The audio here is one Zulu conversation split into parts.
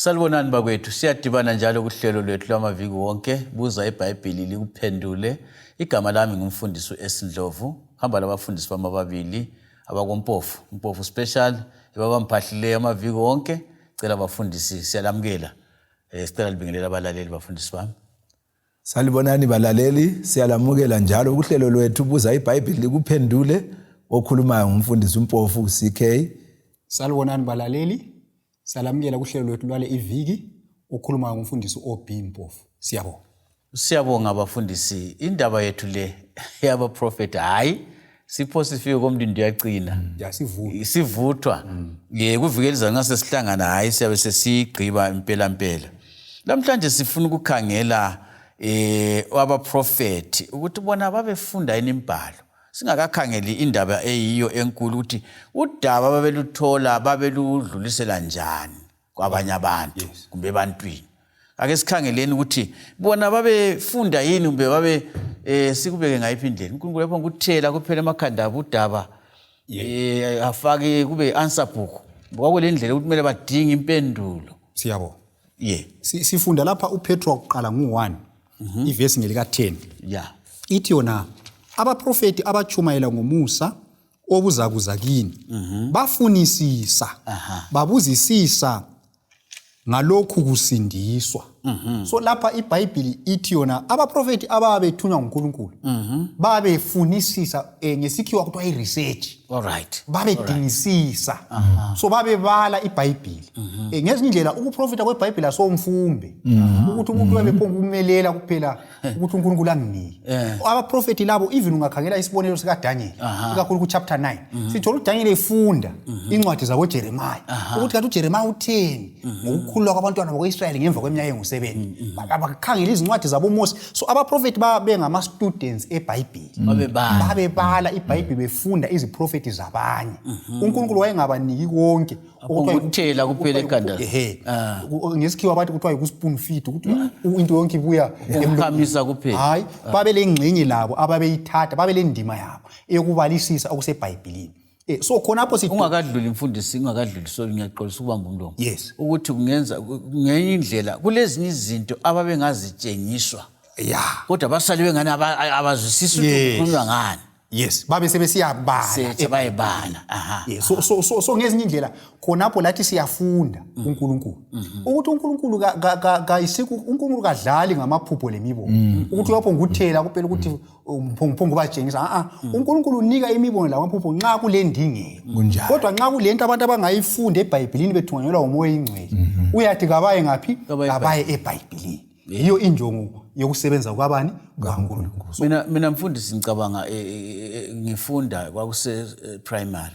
Salibonani bakwethu, siyadibana njalo kuhlelo lwethu lwamaviki wonke, buza iBhayibhili likuphendule. Igama lami ngumfundisi u-S Ndlovu, hamba labafundisi bami ababili abakoMpofu, Mpofu Special, ebabamphahlileyo amaviki wonke. Cela bafundisi siyalamukela. Eh, sicela libingelela abalaleli bafundisi bami. Salibonani balaleli, siyalamukela njalo kuhlelo lwethu buza iBhayibhili likuphendule. Okhulumayo ngumfundisi uMpofu CK. Salibonani balaleli, salamukela kuhlelo lwethu lwale iviki. Okhulumayo ngumfundisi OB Mpofu. Siyabonga. Siyabonga bafundisi, indaba yethu le yabaprofeti hayi sipho sifike komlindo uyacina. Yasivuthwa. Sivuthwa. Ye kuvikela izanxa nxa sesihlangana hayi siyabe sesigqiba impela mpela. Namhlanje sifuna ukukhangela abaprofeti ukuthi bona babefunda yini imibhalo. Singakakhangeli indaba eyiyo enkulu ukuthi udaba ababeluthola babeludlulisela njani kwabanye abantu kumbe ebantwini. Ake sikhangeleni ukuthi bona babefunda yini kumbe babe sikubeke ngayiphi indlela. uNkulunkulu lapho ngikuthela kuphela emakhanda abo udaba afake kube answer book. Kwakule ndlela ukuthi kumele badinge impendulo. Siyabonga. Yeah. Sifunda lapha uPetro wakuqala ngu-1 ivesi ngelika 10. Yeah. Ithi yona abaprofeti abatshumayela ngomusa obuzakuza kini bafunisisa babuzisisa ngalokhu kusindiswa. So lapha iBhayibhili ithi yona abaprofeti ababethunywa nguNkulunkulu babefunisisa ngesikhiwa kuthiwa i-research. All right. Babedingisisa. So babebala iBhayibhili. Ngezinye indlela ukuprofita kweBhayibhili asomfumbe ukuthi umuntu babephonga ukumelela kuphela ukuthi uNkulunkulu anginike. Abaprofeti labo even ungakhangela isibonelo sikaDaniel ikakhulu ku chapter 9 sithola uDaniel efunda incwadi zakoJeremiah ukuthi kanti uJeremiah utheni ngokukhululwa kwabantwana bakwaIsrayeli ngemva kweminyaka engu-7. Bakhangela izincwadi zaboMose. So abaprofeti babengama students eBhayibhili. Babebala iBhayibhili befunda iziprofeti zabanye. uNkulunkulu wayengabaniki konke. Ukuthela kuphela ekhanda. Ehe. Ngesikhiwa bathi kuthiwa yiku-spoon feed ukuthi into yonke ibuya emlonyeni. Kuphela. Hayi, babe lengxenye labo ababeyithatha, babe lendima yabo eyokubalisisa okuseBhayibhilini. So khonapho sithi ungakadluli mfundisi, ungakadluli so ngiyaxolisa ukubamba umlomo. Yes. Ukuthi kungenza ngenye indlela kulezinye izinto ababengazitshengiswa. Yeah. Kodwa basale bengani abazwisisi ukuthi kukhulunywa ngani. Yes, babe sebesiyabala. Sethi bayibala. Aha. Yes. So ngezinye indlela khonapho lathi siyafunda uNkulunkulu. Ukuthi uNkulunkulu kayisiku uNkulunkulu kadlali ngamaphupho lemibono. Ukuthi lapho ngikuthela kuphela ukuthi umphongo batshengisa uNkulunkulu unika imibono lamaphupho nxa kulendingeko. Kodwa nxa kulento abantu abangayifunda eBhayibhelini bethunganyelwa uMoya oyiNgcwele, uyathi kabaye ngaphi? Kabaye eBhayibhelini. Yiyo injongo yokusebenza kwabani? KaNkulunkulu. Mina mfundisi ngicabanga ngifunda kwakuse primary.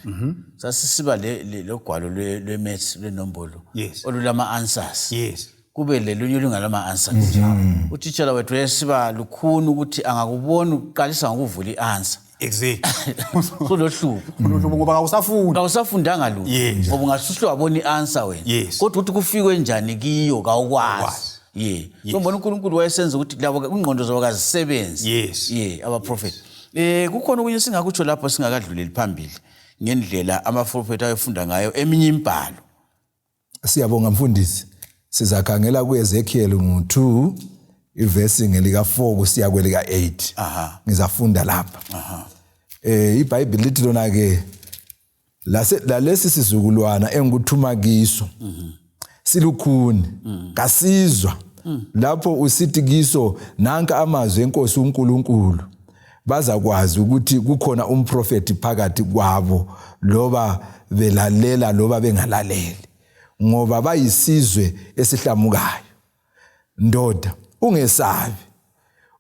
Sasisiba logwalo lwe maths lwenombolo olulama answers. Yes. Kube lelunye olungalama answers. Utitshala wethu wayesiba lukhuni ukuthi angakubona uqalisa ngokuvula i-answer. Exactly. Kulohlupho. Kulohlupho ngoba kawusafundi. Kawusafundanga lutho. Ngoba ungasuhle wabona i-answer wena. Yes. Kodwa ukuthi kufikwe njani kiyo kawukwazi. Yeah. So mbona uNkulunkulu wayesenza ukuthi labo ingqondo zabo kazisebenzi. Yes. Yeah, abaprofeti. Kukhona okunye singakutsho lapho singakadluleli phambili ngendlela amaprofeti ayefunda ngayo eminye imibhalo. Siyabonga mfundisi. Sizakhangela kuEzekiel ngo2 ivesi ngelika 4 kusiya kwelika 8. Aha. Ngizafunda lapha. Aha. iBhayibheli lithi lona ke lalesi sizukulwana engikuthuma kiso. Silukhuni kasizwa. Lapho usithi kiso nanka amazwi enkosi uNkulunkulu bazakwazi ukuthi kukhona umprofeti phakathi kwabo loba belalela loba bengalaleli ngoba bayisizwe esihlamukayo. Ndoda ungesabi,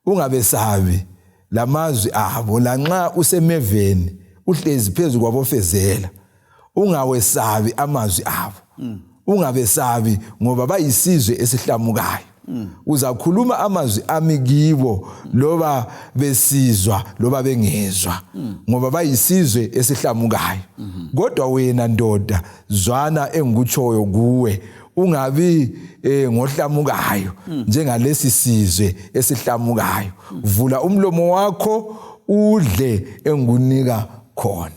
ungabesabi lamazwi abo lanxa usemeveni uhlezi phezu kwabofezela ungawesabi amazwi abo. Ungabesabi ngoba bayisizwe esihlamukayo. Uzakhuluma amazwi ami kibo loba besizwa loba bengezwa ngoba bayisizwe esihlamukayo. Kodwa wena ndoda zwana engikutshoyo kuwe ungabi ngohlamukayo njengalesi sizwe esihlamukayo. Vula umlomo wakho udle engikunika khona.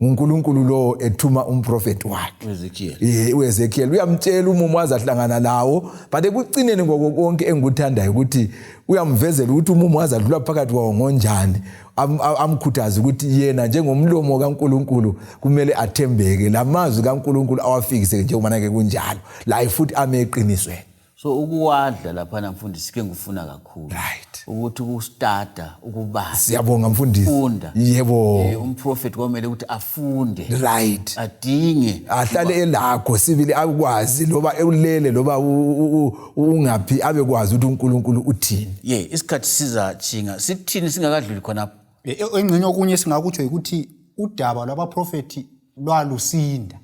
nguNkulunkulu lo ethuma umprofeti wakhe uEzekiel. uEzekiel uyamtshela umumo azahlangana lawo, but ekucineni kwako konke engikuthandayo ukuthi uyamvezela ukuthi umumo azadlula phakathi kwawo ngonjani, amkhuthaze ukuthi yena njengomlomo kaNkulunkulu kumele athembeke, lamazwi kaNkulunkulu awafikise njengoba ke kunjalo, laye futhi ame eqinisweni. So ukuwadla laphana mfundisi ke ngifuna kakhulu. Right. Ukuthi ukustarta ukubala. Siyabonga mfundisi. Funda. Yebo. Umprofeti kwamele ukuthi afunde. Right. Adinge. Ahlale elakho sibili, akwazi loba ulele loba ungaphi, abekwazi ukuthi uNkulunkulu uthini. Ye, isikhathi sizachinga. Sithini singakadluli khonapho? Engxenye okunye singakutsho ukuthi udaba lwabaprofeti lwalusinda.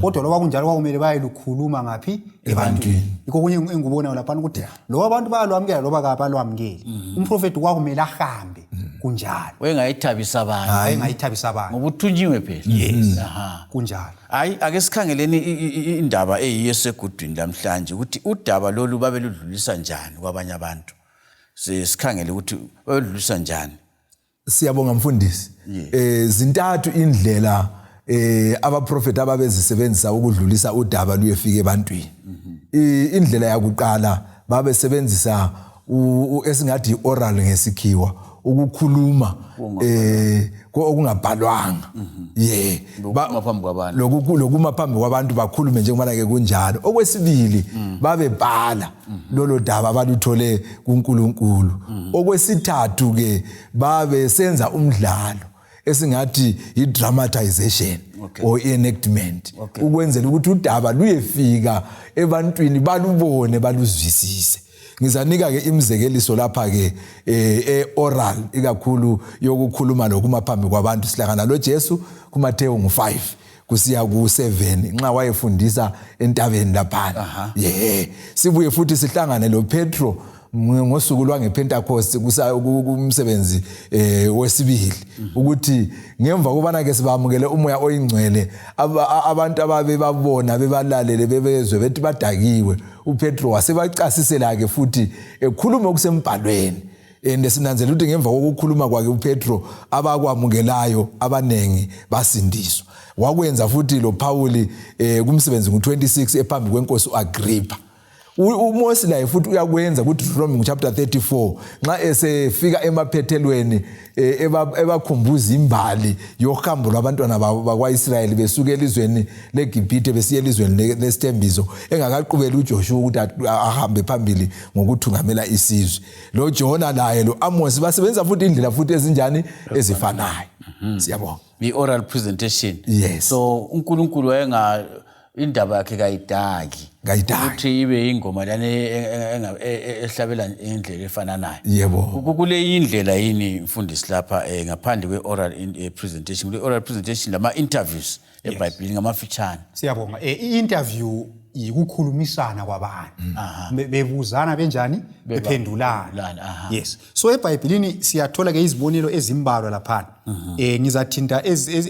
Kodwa loba kunjalo kwakumele bayelukhuluma ngaphi? Ebantwini. Yikho okunye engikubonayo laphana ukuthi loba abantu bayalwamukela loba kabalwamukeli, umprofeti kwakumele ahambe kunjalo. Wayengayithabisa abantu. Wayengayithabisa abantu. Ngoba uthunyiwe phela. Yes. Kunjalo. Hayi, ake sikhangeleni indaba eyiyo esegudwini lamhlanje ukuthi udaba lolu babeludlulisa njani kwabanye abantu. Sikhangele ukuthi babeludlulisa njani. Siyabonga mfundisi. Zintathu indlela abaprofeti ababezisebenzisa ukudlulisa udaba luyefika ebantwini. Indlela yakuqala babesebenzisa esingathi oral ngesikhiwa, ukukhuluma okungabhalwanga. Yeah. Lokuma phambi kwabantu. Lokuma phambi kwabantu bakhulume njengoba ke kunjalo. Okwesibili babebhala lolo daba abaluthole kuNkulunkulu. Okwesithathu ke babesenza umdlalo esingathi i-dramatization or enactment, ukwenzela ukuthi udaba luyefika ebantwini balubone baluzwisise. Ngizanika ke imizekeliso lapha ke oral ikakhulu yokukhuluma lokuma phambi kwabantu. Sihlangana lo Jesu kuMathewu ngu5 kusiya ku7 nxa wayefundisa entabeni laphana. Yeah, sibuye futhi sihlangane lo Petro ngosuku lwangePentecost kumsebenzi wesibili, ukuthi ngemva kobana ke sibamukele umoya oyingcwele, abantu ababebabona bebalalele bebezwe bethi badakiwe, uPetro wasebacasisela ke futhi ekhuluma okusembhalweni. And sinanzela ukuthi ngemva kokukhuluma kwakhe uPetro abakwamukelayo abanengi basindiswa. Wakwenza futhi lo Pauli kumsebenzi ngu26 ephambi kwenkosi uAgrippa. uMose laye futhi uyakwenza kuDeuteronomy chapter 34 nxa esefika emaphethelweni ebakhumbuza imbali yohambo lwabantwana bakwaIsrayeli besuka elizweni leGibhithe besiya elizweni lesithembiso, engakaqubeli uJoshua ukuthi ahambe phambili ngokuthungamela isizwe. Lo Jona laye lo Amos basebenza futhi indlela futhi ezinjani ezifanayo. Siyabonga. I-oral presentation. Yes. So uNkulunkulu wayenga indaba yakhe kayidaki. Kayidaki. Ukuthi ibe ingoma lana ehlabela indlela efananayo. Yebo. Kule indlela yini mfundisi lapha ngaphandle kwe-oral presentation, kule oral presentation lama interviews eBhayibhelini ngamafitshane. Siyabonga. I-interview yikukhulumisana kwabantu. Bebuzana benjani? Bephendulana. Yes. So eBhayibhelini siyathola ke izibonelo ezimbalwa laphana. Ngizathinta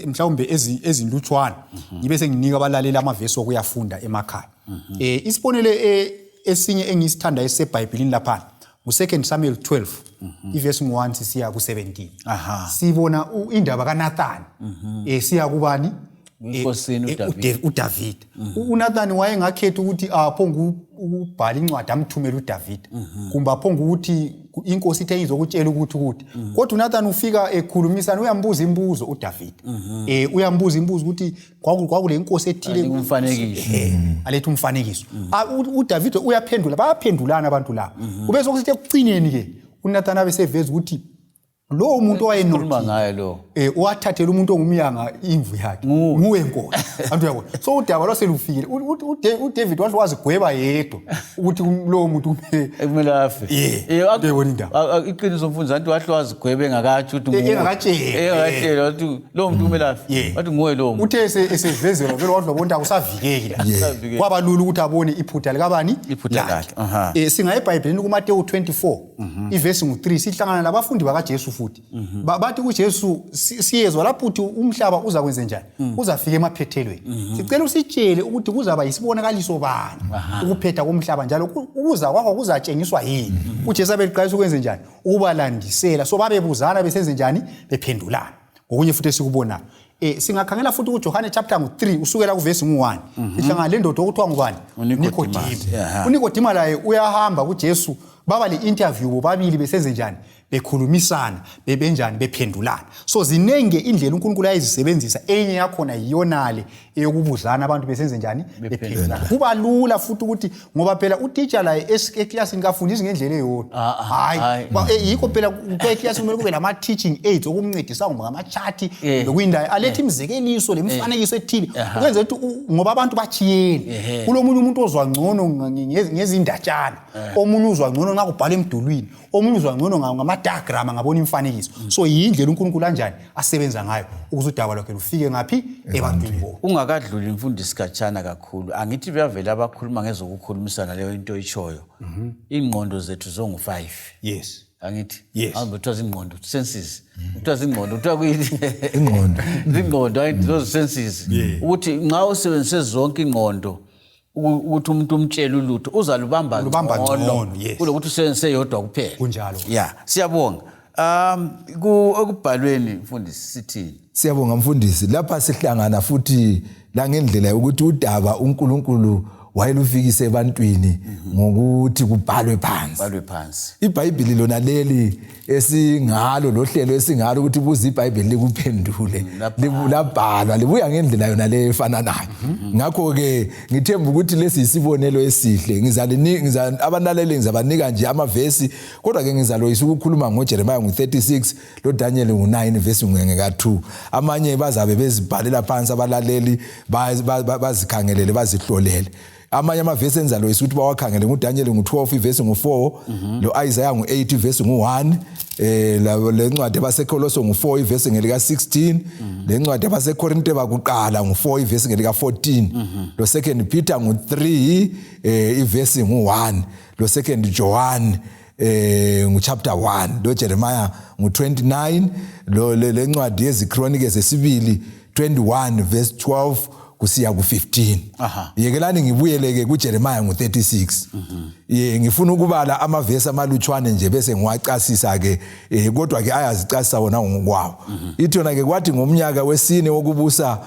mhlawumbe ezinlutshwana. Ngibe senginika abalaleli amavesi okuyafunda emakhaya. Isibonelo esinye engisithanda eseBhayibhelini laphana ngu2 Samuel 12 ivesi ngu1 sisiya ku17. Sibona indaba kaNathan. Siya kubani? Inkosini uDavid. uNathan wayengakhetha ukuthi aphonge ukubhala incwadi amthumele uDavid. Kumbe aphonge ukuthi inkosi ithe izokutshela ukuthi kodwa uNathan ufika ekhulumisana, uyambuza imibuzo uDavid. Uyambuza imibuzo ukuthi kwakule inkosi ethile, umfanekiso, alethe umfanekiso. uDavid uyaphendula, bayaphendulana abantu laba. Kube sokusithi ekucineni ke uNathan abe seveza ukuthi lo muntu owayenothile ngaye lo wathathela umuntu ongumyanga imvu yakhe, nguwe nkosi. Abantu uyabona, so udaba lwaselufikile. uDavid wahle wazigweba yedwa ukuthi lowo muntu kumele afe. Uyabona indaba. Iqiniso mfundisi, anti wahle wazigweba engakatsho ukuthi nguwe. Engakatsheli. Wathi lowo muntu kumele afe. Wathi nguwe lowo muntu. Uthe esevezelwa vele wahle wabona ukuthi akusavikeki la. Kwaba lula ukuthi abone iphutha likabani? Iphutha lakhe. Singaye eBhayibhelini kuMateyu 24 ivesi ngu3 sihlangana labafundi bakaJesu futhi. Bathi kuJesu, siyezwa lapho uthi umhlaba uzakwenze njani, uzafika emaphethelweni. Sicela usitshele ukuthi kuzaba yisibonakaliso bani ukuphetha komhlaba, njalo ukuza kwakho kuzatshengiswa yini. uJesu abeqalisa ukwenze njani, ukubalandisela. So babebuzana besenze njani, bephendulana. Ngokunye futhi esikubonayo Singakhangela futhi kuJohane chapter 3 usukela kuvesi ngu-1. Ihlangana le ndoda okuthiwa ngubani? UNikodima. UNikodima laye uyahamba kuJesu, baba le interview bobabili besenze njani? Bekhulumisana, bebenjani, bephendulana. So zinenge indlela uNkulunkulu ayezisebenzisa, enye yakhona yiyonale eyokubuzana abantu besenze njani? Bephendulana. Kuba lula futhi ukuthi ngoba phela utitsha laye eklasini kafundisi ngendlela eyodwa. Hayi. Yikho phela kuthiwa eklasini kumele kube lama-teaching aids okumncedisa ngama-chart lokuyindawo alethe imizekeliso lemifanekiso ethile ukwenzela ukuthi ngoba abantu batshiyene. Kulomunye umuntu ozwa ngcono ngezindatshana, omunye uzwa ngcono nxa kubhalwa emdulwini, omunye uzwa ngcono ngama-diagram angabona imifanekiso. So yindlela uNkulunkulu anjani asebenza ngayo ukuze udaba lwakhe lufike ngaphi? Ebantwini bonke. Ungakadluli mfundisi khatshana kakhulu, angithi buyavela abakhuluma ngezokukhulumisana leyo into oyitshoyo. Ingqondo zethu zongu-5. Angithi? Yes. Ahambe kuthiwa zingqondo, senses. Kuthiwa zingqondo, kuthiwa kuyini? Ingqondo. Zingqondo, angithi those senses. Ukuthi nxa usebenzise zonke ingqondo ukuthi umuntu umtshele ulutho uzalubamba Ulubamba ngcono, yes. kulokuthi usebenzise yodwa kuphela. Kunjalo. Ya, siyabonga. Ekubhalweni mfundisi sithini? Siyabonga mfundisi. Lapha sihlangana futhi la ngendlela yokuthi udaba uNkulunkulu wayelufikise ebantwini ngokuthi kubhalwe phansi. Kubhalwe phansi. IBhayibheli lona leli esingalo lohlelo esingalo ukuthi buze iBhayibheli likuphendule, labhalwa libuya ngendlela yona le efananayo. Ngakho ke ngithemba ukuthi lesi yisibonelo esihle. Abanaleli ngizabanika nje amavesi, kodwa ke ngizaloyisa ukukhuluma ngoJeremiah ngu-36 loDaniel ngu-9 verse ngeka-2. Amanye bazabe bezibhalela phansi abalaleli bazikhangelele bazihlolele. Amanye amavesi enzaloyisa ukuthi bawakhangele nguDaniel ngu-12 ivesi ngu-4, lo-Isaiah ngu-8 ivesi ngu-1, le ncwadi yabaseKoloso ngu-4 ivesi ngelika-16, le ncwadi yabaseKorinte bakuqala ngu-4 ivesi ngelika-14, lo-2 Peter ngu-3 ivesi ngu-1, lo-2 John ngu-chapter 1, lo Jeremiah ngu-29, lo le ncwadi yeziKronike zesibili 21 verse 12 kusiya ku-15. Yekelani ngibuyeleke kuJeremiah ngu-36. Ngifuna ukubala amavesi amalutshwane nje bese ngiwacasisa ke, kodwa ke ayazicasisa wona ngokwawo. Ithi yona ke kwathi ngomnyaka wesine wokubusa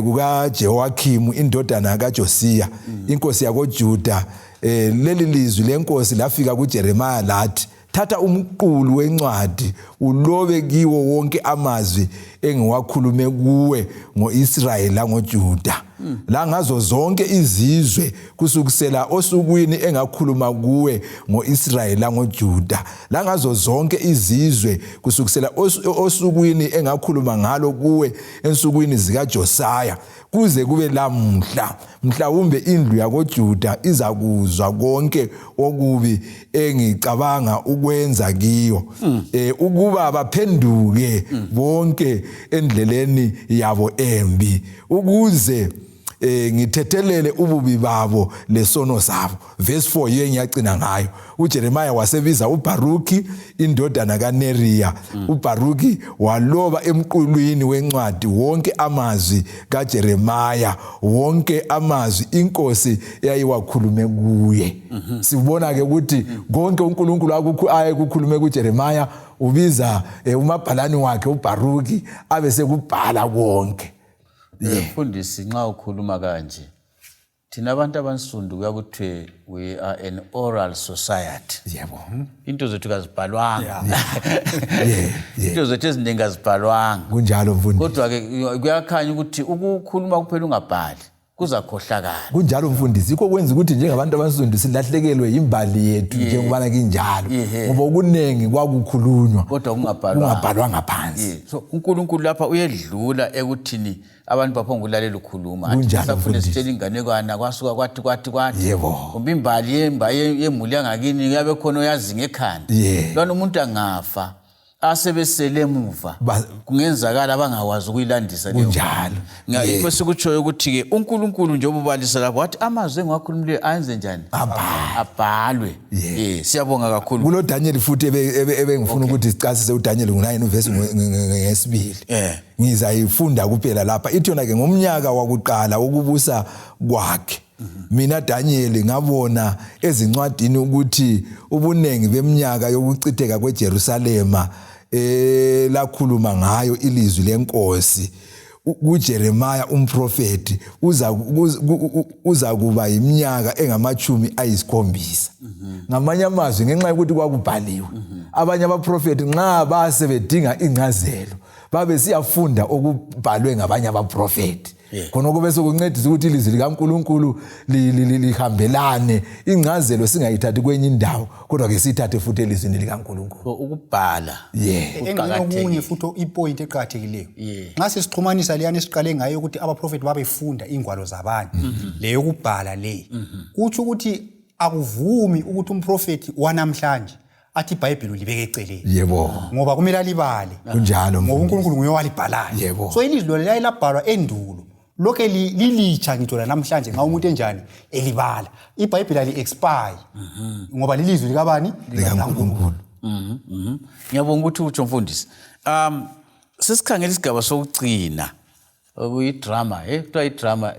kukaJehoiakim indodana kaJosiya inkosi yakoJuda, leli lizwi lenkosi lafika kuJeremiah lathi, thatha umqulu wencwadi ulobe kiwo wonke amazwi engiwakhulume kuwe ngoIsrayeli langoJuda la ngazo zonke izizwe kusukisela osukwini engakhuluma kuwe ngoIsrayeli langoJuda, la ngazo zonke izizwe kusukisela osukwini engakhuluma ngalo kuwe ensukwini zikaJosaya kuze kube lamuhla. Mhlawumbe indlu yakoJuda izakuzwa konke okubi engicabanga ukwenza kiyo, ukuba baphenduke bonke endleleni yabo embi, ukuze ngithethelele ububi babo lesono sabo. Verse 4 yiyo engiyagcina ngayo. uJeremiah wasebiza uBaruki indodana kaNeriya. uBaruki waloba emqulwini wencwadi wonke amazwi kaJeremiah, wonke amazwi inkosi eyayiwakhulume kuye. Sibona ke ukuthi konke uNkulunkulu ayekukhulume kuJeremiah, ubiza umabhalani wakhe uBaruki abe sekubhala konke. Mfundisi, nxa ukhuluma kanje, thina abantu abansundu kuyakuthiwe we are an oral society. Yebo. Into zethu kazibhalwanga. Into zethu eziningi kazibhalwanga. Kunjalo mfundisi. Kodwa ke kuyakhanya ukuthi ukukhuluma kuphela ungabhali kuzakhohlakala. Kunjalo mfundisi, yikho kwenza ukuthi njengabantu abansundu silahlekelwe yimbali yethu njengobana kinjalo. Ngoba okuningi kwakukhulunywa kodwa kungabhalwanga. Kungabhalwanga phansi. So uNkulunkulu lapha uyedlula ekuthini abantu bapho ngokulalela ukhuluma. Kunjalo, Safuna mfundisi. sitshela inganekwana kwasuka kwathi kwathi kwathi. Yebo. Kumbe imbali yemuli yangakini kuyabe khona oyazi ngekhanda. Lwana umuntu angafa asebesele emuva kungenzakala abangakwazi ukuyilandisa leyo. Kunjalo. Yikho sikutshoyo ukuthi-ke uNkulunkulu njengoba ubalisa lapho wathi amazwi engiwakhulumileyo ayenze njani? Abhalwe. Siyabonga kakhulu. Kulo Daniel futhi ebengifuna ukuthi sicasise uDaniel ngo-9 verse ngesibili. Ngizayifunda kuphela lapha. Ithi yona ke ngomnyaka wakuqala wokubusa kwakhe, mina Daniel ngabona ezincwadini ukuthi ubuningi beminyaka yokuchitheka kweJerusalema lakhuluma ngayo ilizwi lenkosi kuJeremiah umprofeti uza kuba iminyaka engamachumi ayisikhombisa. Ngamanye amazwi, ngenxa yokuthi kwakubhaliwe, abanye abaprofeti nxa base bedinga incazelo babe siyafunda okubhalwe ngabanye abaprofeti, khona kube sokuncedisa ukuthi ilizwi likaNkuluNkulu lihambelane, incazelo singayithathi kwenye indawo, kodwa ke siyithathe futhi elizwini likaNkuluNkulu. Ukubhala Okunye futhi, ipoint eqakathekileyo, nxa sesixhumanisa leyana esiqale ngayo ukuthi abaprofethi babefunda ingwalo zabanye, leyo kubhala le, kutsho ukuthi akuvumi ukuthi umprofethi wanamhlanje athi iBhayibheli ulibeke eceleni. Ngoba kumele alibale. Kunjalo. Ngoba uNkulunkulu nguye owalibhalayo. So ilizwi lona laye labhalwa endulo, lokhe lilitsha ngitsho lanamhlanje nxa umuntu enjani elibala. IBhayibheli ali-expire, ngoba lilizwi likabani? LikaNkulunkulu. Ngiyabonga ukuthi utsho, mfundisi. Sesikhangela isigaba sokugcina, okuyidrama, kuthiwa idrama.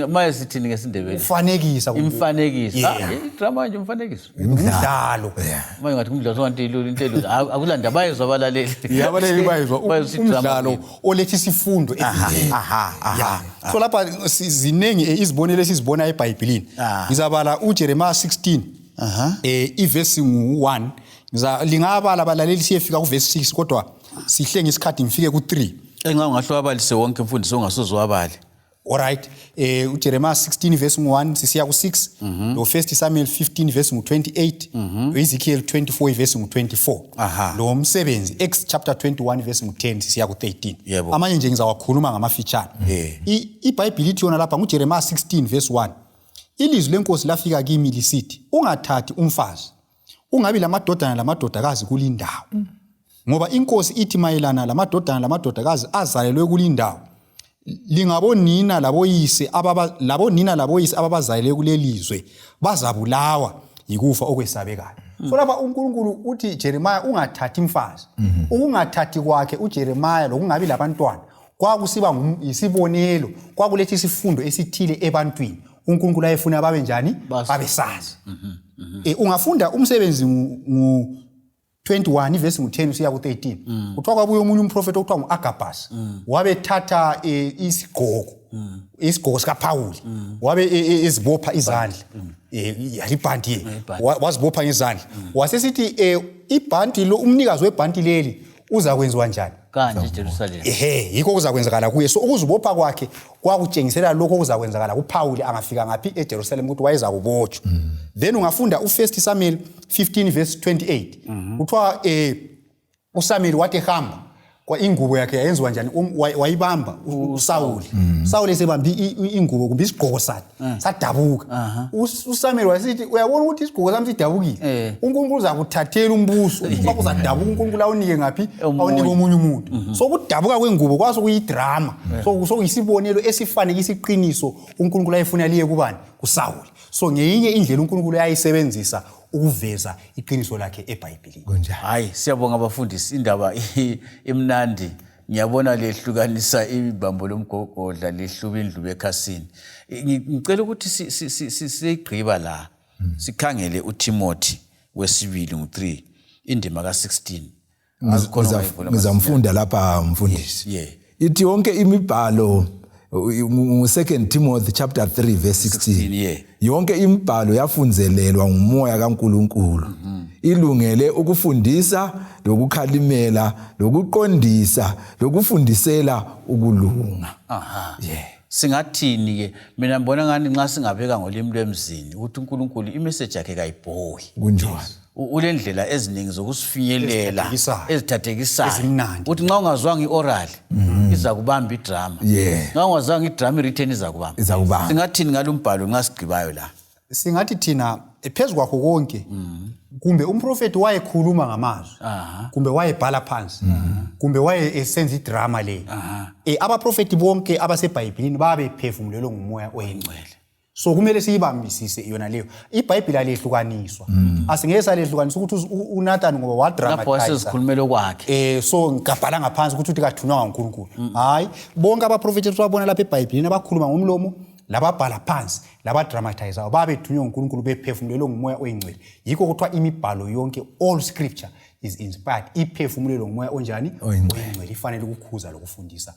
Maye sithini ngesiNdebele? Ufanekisa. Imfanekiso. Idrama nje umfanekiso. Umdlalo. Manje ngathi umdlalo sonke ilula, into elula. Akulanda, bayezwa abalaleli. Abalaleli bayezwa. Bayezwa idrama. Umdlalo oletha isifundo esithile. So lapha ziningi izibonelo esizibona eBhayibhelini. Ngizabala uJeremiah 16, ivesi ngu-1. Lingabala abalaleli, siyefika kuvesi 6, kodwa sihle ngesikhathi ngifike ku-3. Enxa ungahle wabalise wonke, mfundisi, ongasoze wabale. Alright, uJeremiah 16 verse 1 sisiya ku-6, lo First Samuel 15 verse ngu-28, lo Ezekiel 24 verse ngu-24, lo msebenzi Acts chapter 21 verse ngu-10 sisiya ku-13. Amanye nje ngizawakhuluma ngamafitshane. IBhayibhili ithi yona lapha nguJeremiah 16 verse 1: "Ilizwi lenkosi lafika kimi lisithi, ungathathi umfazi, ungabi lamadodana lamadodakazi kulindawo, ngoba inkosi ithi mayelana lamadodana lamadodakazi azalelwe kulindawo, lingabonina laboyise ababa labonina laboyise ababazalele kulelizwe bazabulawa yikufa okwesabekayo." So lapha uNkulunkulu uthi, "Jeremiah, ungathathi mfazi." Ukungathathi kwakhe uJeremiah lokungabi labantwana kwakusiba yisibonelo, kwakuletha isifundo esithile ebantwini uNkulunkulu ayefuna babe njani? Babesazi. Ungafunda umsebenzi ngu 21 ivesi ngu-10 usiya ku-13, kuthiwa kwabuya omunye umprofethi okuthiwa ngu-Agabus, wabethatha isigqoko sikaPhawuli, wabe ezibopha izandla, yalibhanti ye wazibopha ngezandla, wasesithi ibhanti lo, umnikazi webhanti leli uzakwenziwa njani? Kanje eJerusalem. Ehe, yikho kuzakwenzakala kuye. So ukuzibopha kwakhe kwakutshengisela lokho okuzakwenzakala kuPhawuli angafika ngaphi? EJerusalem, ukuthi wayeza kubotshwa. Then ungafunda uFirst Samuel 15 verse 28, kuthiwa uSamuel wathi ehamba kwa ingubo yakhe yayenziwa njani? Wayibamba uSawuli. Sawuli esebambe ingubo kumbe isigqoko sakhe, sadabuka. USamuel wasithi, "Uyabona ukuthi isigqoko sami sidabukile? UNkulunkulu uzakuthathela umbuso. Uma kuzadabuka, uNkulunkulu awunike ngaphi? Omunye. Awunike omunye umuntu." So ukudabuka kwengubo kwaso kuyidrama, so sokuyisibonelo esifanekisa iqiniso uNkulunkulu ayefuna liye kubani? KuSawuli. So ngeyinye indlela uNkulunkulu ayisebenzisa ukuveza iqiniso lakhe eBhayibhilini. Kunjalo. Hayi, siyabonga abafundisi, indaba imnandi. Ngiyabona lehlukanisa ibambo lomgogodla, lehluba indlubu ekhasini. Ngicela ukuthi siyigqiba la, sikhangele uTimothy wesibili ngu-3, indima ka-16. Azikhona ongayivula. Ngizamfunda lapha, mfundisi. Ithi yonke imibhalo, ngu-2 Timothy chapter 3 verse 16. 16, yeah. Yonke imibhalo yafunzelelwa ngumoya kaNkuluNkulu, ilungele ukufundisa, lokukhalimela, lokuqondisa, lokufundisela ukulunga. Singathini ke? Mina ngibona ngani nxa singabeka ngolimi lwemzini ukuthi uNkulunkulu imessage yakhe kayibhoyi. Kunjalo. Ulendlela eziningi zokusifinyelela. Ezithathekisayo. Ezithathekisayo. Ezimnandi. Ukuthi nxa ungazwanga i-oral, iza kubamba idrama. Nxa ungazwanga idrama, i-written iza kubamba. Iza kubamba. Singathini ngalo mbhalo nxa sigqibayo la? Singathi thina, phezu kwakho konke, kumbe umprofethi wayekhuluma ngamazwi, kumbe wayebhala phansi, kumbe waye esenza idrama le, abaprofethi bonke abaseBhayibhilini babephefumulelwe ngumoya oyingcwele. So kumele siyibambisise yona leyo. IBhayibhili alehlukaniswa, asingeke salehlukanisa ukuthi uNathan ngoba Lapho wadramatize wasezikhulumela okwakhe. So ngabhala ngaphansi ukuthi uthi kathunywanga nguNkulunkulu. Hayi, bonke abaprofethi esibabona lapha eBhayibhilini, abakhuluma ngomlomo, lababhala phansi, labadramatizayo, babethunywe nguNkulunkulu, bephefumulelwe ngumoya oyingcwele. Yikho kuthiwa imibhalo yonke, all scripture is inspired, iphefumulelwe ngumoya onjani? Oyingcwele. Oyingcwele, ifanele ukukhuza lokufundisa,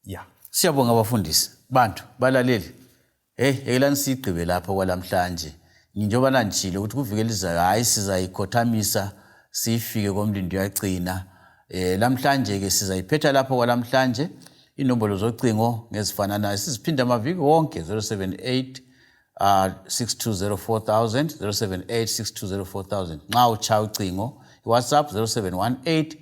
ya. Siyabonga abafundisi, bantu, balaleli. Hey, yekelani siyigqibe lapho kwalamhlanje. Njengoba nandishilo ukuthi kuviki elizayo hayi sizayikhothamisa siyifike komlindo uyagcina. Eh lamhlanje ke sizayiphetha lapho kwalamhlanje. Inombolo zocingo ngezifananayo siziphinda amaviki wonke 078 6204000 078 6204000 nxa utshaya ucingo iWhatsApp 0718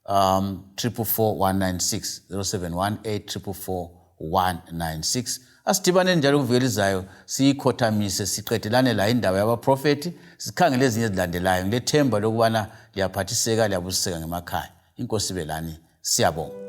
444196 0718 444196 asidibaneni njalo kuviki elizayo siyikhothamise siqedelane la indaba yabaprofethi sikhangele ezinye ezilandelayo ngilethemba lokubana liyaphathiseka liyabusiseka ngemakhaya inkosi ibe lani siyabonga.